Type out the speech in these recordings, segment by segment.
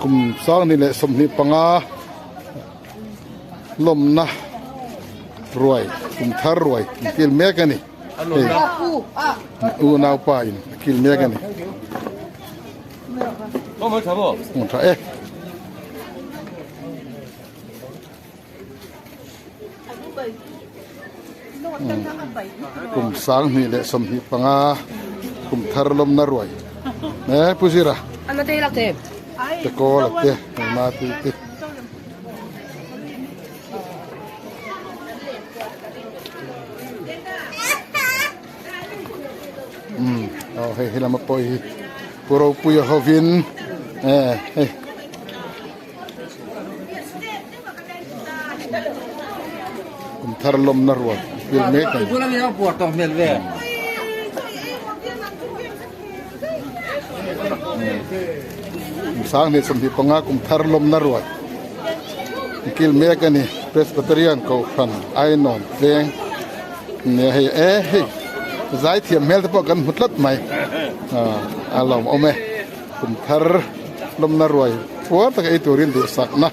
Kum 20 leh 25 lawmna ruai kum thar ruai an kil mek a ni hei unaupa in a kil mek a ni hmun tha e. Kum 2025 kum thar lawmna ruai e Pu Zira te kawl a te hei ti te. Umm aw hei helama pawh hi Pu Ropuia hovin e hei. Kum thar lawmna ruat pil mek a ni. Kum 2025 kum thar lawmna ruat kil mek a ni. Presbyterian Kohhran Ainawn Tleng nia hei e hei zaithiam hmel te pawh kan hmu tlat mai a lawmawm e. Kum thar lawmna ruai puar taka ei turin duhsakna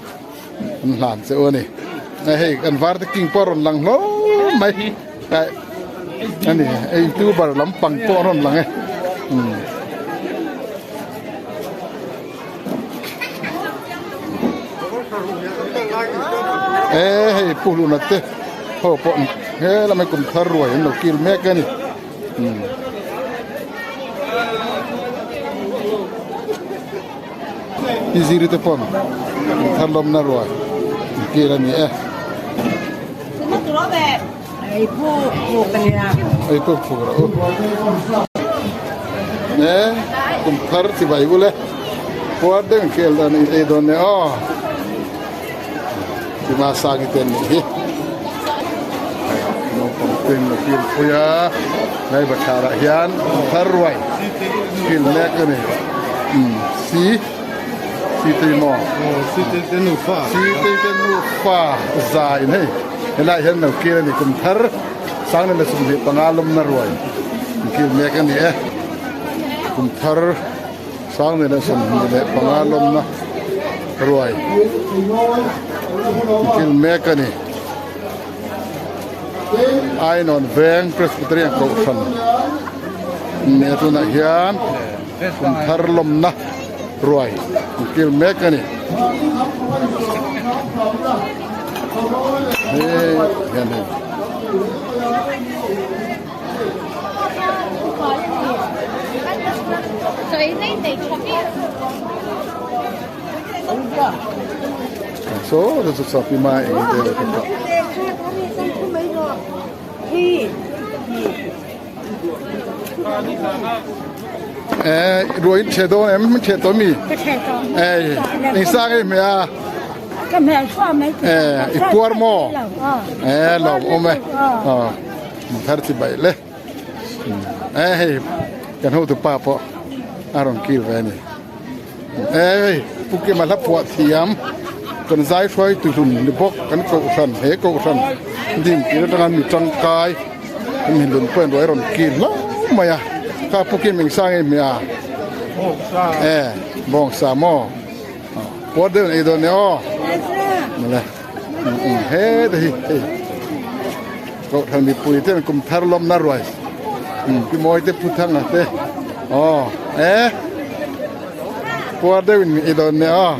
an hlan che u a ni. Hei kan var te king pawh a rawn lang hlawm mai a ni. Youtuber lampang pawh a rawn lang e. E hei Pu Hluna te ho pawh he lamah kum thar ruai an lo kil mek a ni. Pi ziri te pawn thar lawmna ruai kil a ni e. Ei puk puk a nia. Ei puk puk rawh u. Ne kum thar chi bai bul e. Puar deuh in kel dawn ei dawn ne aw. Ti ma sang i ten nih hi. Naupang ten a kil pui a, lai bathlar ah hian thar ruai kil mek a ni. Umm si si tei maw? Si tei te nufa. Si tei te nufa za in hei helai hian lo kil a ni kum thar 2025 lawmna ruai kil mek a ni e. Kum thar 2025 lawmna ruai kil mek a ni. Ainawn Veng Presbyterian Kohhran nia tunah hian kum thar lawmna ruai kil mek a ni. Hei hian hei. Saw te chu chaw pi mai eng te ka tah. Eh, ruai in che dawn em che to mi? Eh, eng sang ei me a? Eh, i puar mo? Eh, lo om e. Oh. Thar chi bai le. Eh, hei kan ho tu pa pawh a rawn kil ve a ni. Hei Pu Kima hla phuah thiam kan zai hruai tu hlum ni bawk kan kohhran he kohhran dim tir atanga mi tangkai kan mi hlun pawh in ruai rawn kil hlauh mai a kha Pu Kim eng sa nge hmeh a eh bawngsa maw puar deuh in ei dawn nia aw mawle heta hi hei kohhran mipui ten kum thar lawmna ruai pi mawi te pu thanga te aw eh puar deuh in ei dawn nia aw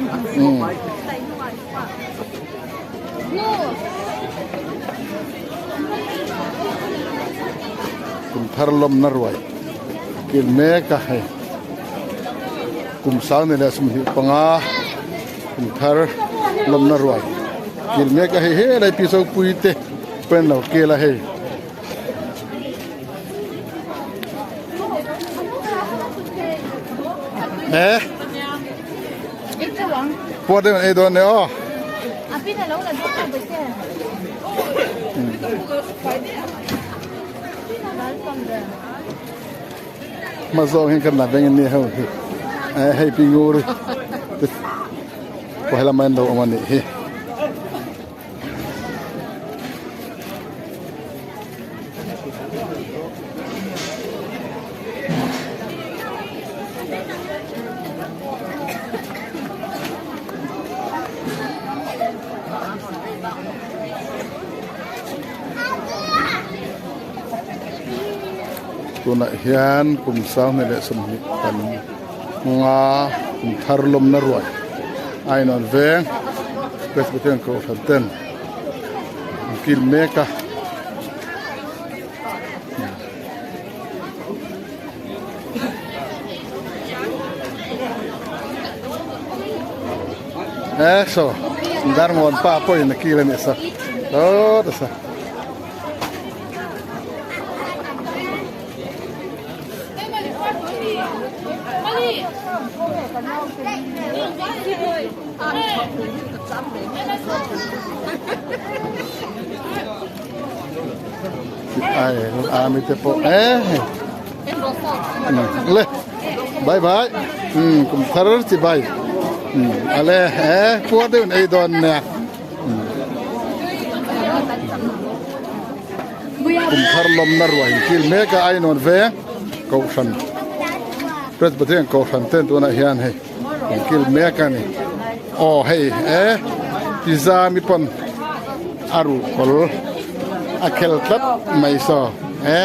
kum thar lawmna ruai kil mek a hei kum 2025 kum thar lawmna ruai kil mek a hei helai pi sopui te pen lo kel a hei. Nè. Puat deuh ei dawn ne aw. Hma zawng hian kan la veng a ni ho hi hei pi ngur pawh helama an lo awm a nih hi. Tunah hian kum sanghnih leh sawmhnih kan nga kum thar lawmna ruai a inawn veng Presbyterian Kohhran ten an kil mek a. E saw Darngawn pa pawhin a kil a nih saw dawt a saw. Ai ami te pawh e le bye bye um kum thar chi bai um ale e puar deuh in ei dawn nia Kum thar lawmna ruai kil mek a Ainawn veng Kohhran Presbyterian Kohhran ten tunah hian hei an kil mek a ni. Aw hei e pizza mi pawn a ruh kawl a khel tlat mai saw e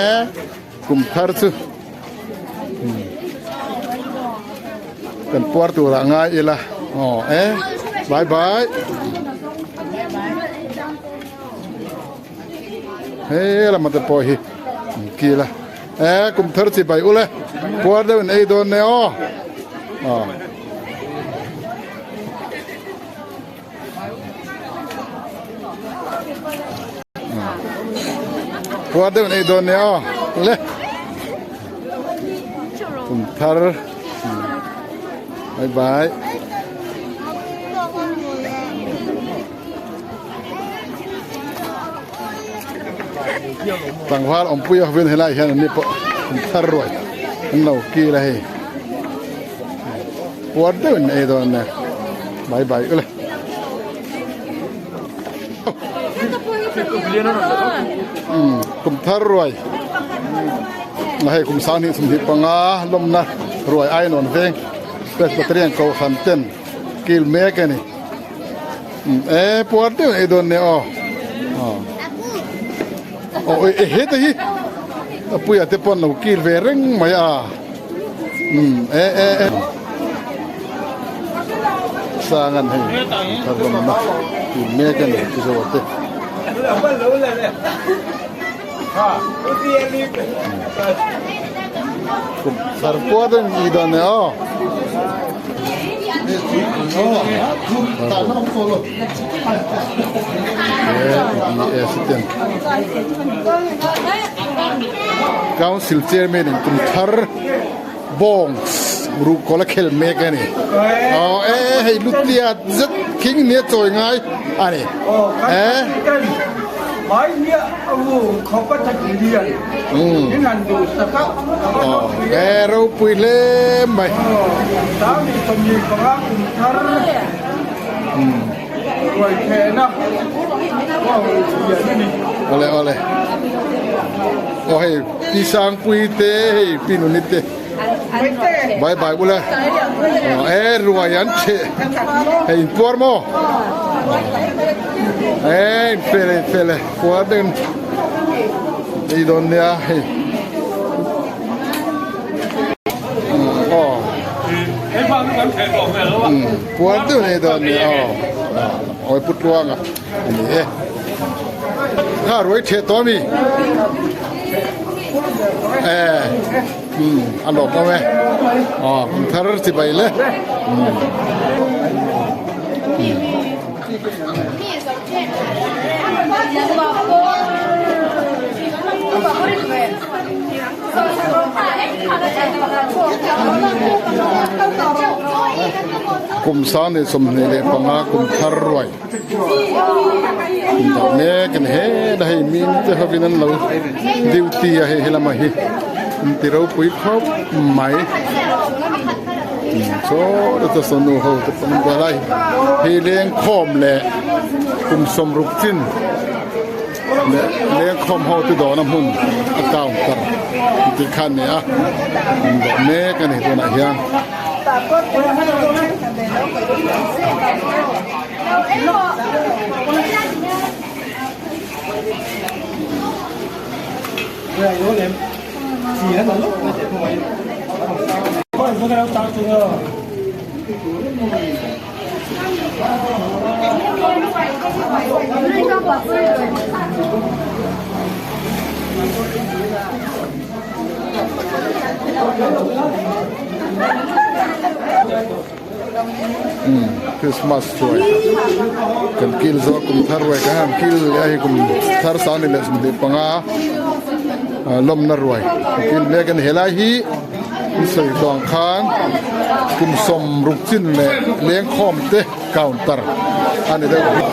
kum thar chu kan puar turah ngai ila aw e bye bye. He lama te pawh hi an kil a e kum thar chi bai ule puar deuh in ei dawn ne aw aw puar deuh in ei dawn ne aw le kum thar bye bye. Tlangval awmpui a hovin helai hian anni pawh an thar ruai an lo kil a hei puar deuhin an ei dawn ania bai bai ule. Umm kum thar ruai a hei kum sang hnih sawmhnih panga lawmna ruai ainawn veng Presbyterian Kohhran ten kil mek a ni. E puar deuh ei dawn nia aw aw e heta hi a puia te pawn lo kil ve reng mai a um e e e sangan hei thar lam na kil mek a ni chu zo te kum thar puar deuh ei dawn nia aw. Council chairman in kum thar bawng ruhkawl a khel mek a ni aw e hei lutia zet khing nia chawi ngai a ni e E ropui hle mai. Awle awle. Aw hei pi Sangpui te hei pi Nuni te. Bye bye ula. E ruai an chhe. Hei in puar maw? E in fel e fel e. Puar deuhin ei dawn nia hei. Aw. Puar deuhin ei dawn nia aw. Awi pu Tluanga a ni e. Kha ruai theh tawh a mi? E a lawm awm e. Aw kum thar chibai le. Kum 25 kum thar ruai indah mek a ni he hei min te hovin an lo duty a hei helama hi an ti ropui khawp mai. Saw te saw nu ho te pawh an buai lai hi lengkhawm leh kum 60 chin leh lengkhawm ho te dawhna hmun a counter tih kha a ni a an dawh mek a ni tunah hian. Christmas ruai kan kil zawk kum thar ruai kan han kil leh a hei kum thar sang ni leh 25 lawmna ruai kan kil mek a ni helai hi an sawi tawh ang khan kum 60 chin leh lengkhawm te counter a ni deuh hi.